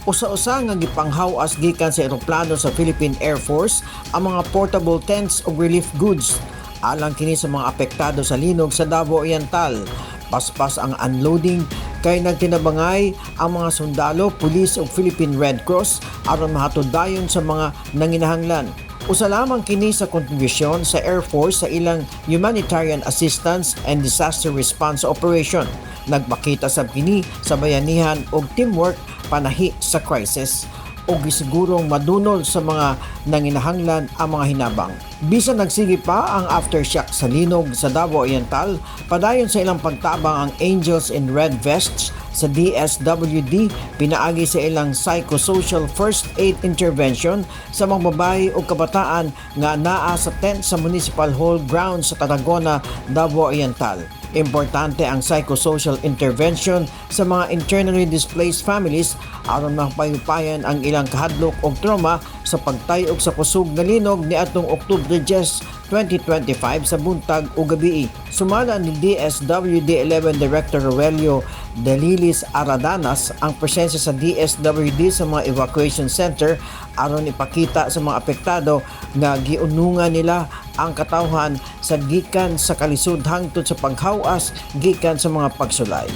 Usa-usa nga gipanghawas gikan sa eroplano sa Philippine Air Force ang mga portable tents ug relief goods alang kini sa mga apektado sa linog sa Davao Oriental. Paspas ang unloading kay nagtinabangay ang mga sundalo, pulis ug Philippine Red Cross aron mahatod dayon sa mga nanginahanglan. Usa lamang kini sa kontribusyon sa Air Force sa ilang humanitarian assistance and disaster response operation. Nagpakita sab kini sa bayanihan ug teamwork panahi sa crisis ug gisigurong madunol sa mga nanginahanglan ang mga hinabang. Bisan nagsige pa ang aftershock sa linog sa Davao Oriental, padayon sa ilang pagtabang ang Angels in Red Vests sa DSWD pinaagi sa ilang psychosocial first aid intervention sa mga babae ug kabataan nga naa sa tent sa Municipal Hall ground sa Tarragona, Davao Oriental. Importante ang psychosocial intervention sa mga internally displaced families aron mapayupayan ang ilang kahadlok og trauma sa pagtay-og sa kusog nga linog niadtong Oktubre 10, 2025 sa buntag o gabii. Sumala ni DSWD 11 Director Roelio Delilis Aradanas ang presensya sa DSWD sa mga evacuation center aron ipakita sa mga apektado nga giunungan nila ang katawhan sa gikan sa kalisod hangtod sa paghawas gikan sa mga pagsulay.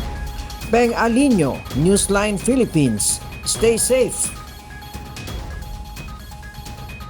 Peng Alinio, Newsline Philippines. Stay safe.